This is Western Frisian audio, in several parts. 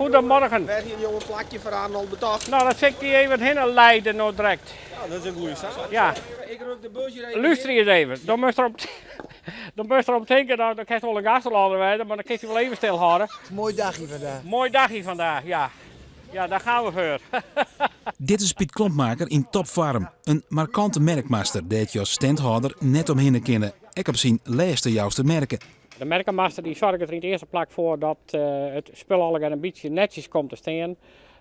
Goedemorgen. Wêr hiene jo in plakje foar Arnold betocht? No, dat sil ik dy even hinne leide no direkt. Ja, dat is in goede saak. Ja. Ik ruk de bus hjir even Lústerje ris even. Dan moatst derop, dan moatst derop tinke, dan, dan kinst wol in gastrolhâlder wêze, mar dan kinst dy wol even stilhâlde. Het is een mooi dagje vandaag. Mooi dagje vandaag, ja. Ja, daar gaan we voor. Dit is Piet Klompmaker yn topfoarm. In markante merkmaster dêr't je as standhâlder net omhinne kinne. Ek op syn lêste Jouster merke. De merkemaster die soarget der yn it earste plak foar dat it spul allegear in bytsje netsjes komt te stean.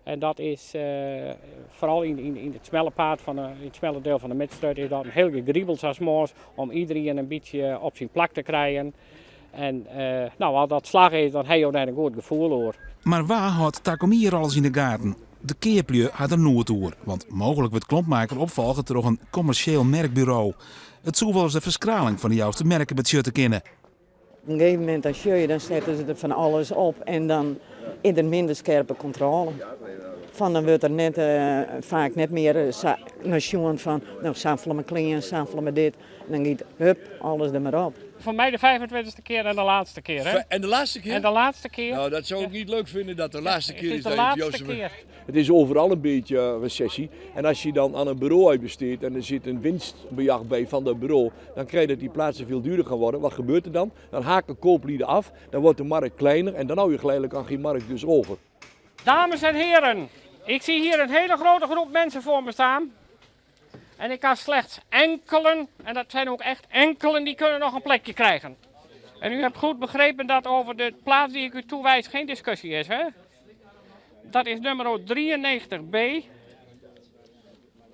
En dat is foaral yn it smelle paad fan de, yn it smelle deel fan de Midstrjitte is dat in hiel gegriebel sa moarns om iederien in bytsje op syn plak te krijen. En no, as dat slagge is, dan ha jo dêr in goed gefoel oer. Mar wa hâldt takom jier alles yn de gaten? De keaplju ha der noed oer, want mooglik wurdt Klompmaker opfolge troch in kommersjeel merkburo. It soe wolris de ferskraling fan de Jouster merke betsjutte kinne. Op in gegeven momint dan sjoch je, dan sette se der fan alles op en dan is der minder skerpe kontrôle. Fan dan wurdt der net, faak net mear sa nei sjoen fan no safolle mei klean, safolle mei dit. En dan giet hup, alles der mar op. Voor mij de 25e keer en de laatste keer, hè? En de laatste keer? En de laatste keer. Nou, dat zou ik niet leuk vinden dat de laatste keer Het is is de dat je het laatste Jouster- keer. Het is overal een beetje recessie. En als je dan aan een bureau uitbesteedt en er zit een winstbejag bij van dat bureau, dan krijg je dat die plaatsen veel duurder gaan worden. Wat gebeurt er dan? Dan haken kooplieden af, dan wordt de markt kleiner en dan hou je geleidelijk aan geen markt dus over. Dames en heren, ik zie hier een hele grote groep mensen voor me staan. En ik kan slechts enkelen, en dat zijn ook echt enkelen, die kunnen nog een plekje krijgen. En u hebt goed begrepen dat over de plaats die ik u toewijs geen discussie is, hè? Dat is nummer 93B.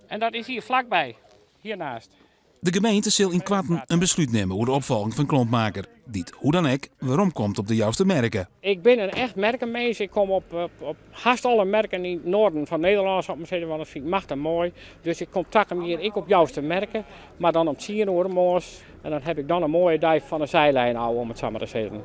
En dat is hier vlakbij, hiernaast. De gemeente sil ynkoarten in beslút nimme oer de opfolging fan Klompmaker, dy't hoe dan ek weromkomt op de Jouster merke. Ik bin in echt merkenmins. Ik kom op, op, op hast alle merken yn it noarden fan Nederlân, zal ik maar zeggen, want dat fyn ik machtich moai. Dus ik kom takom jier ek op Jouster merke, mar dan om 10 oere moarns. En dan ha ik dan in moaie dei fan de zijlijn ôf, om it sa mar te sizzen.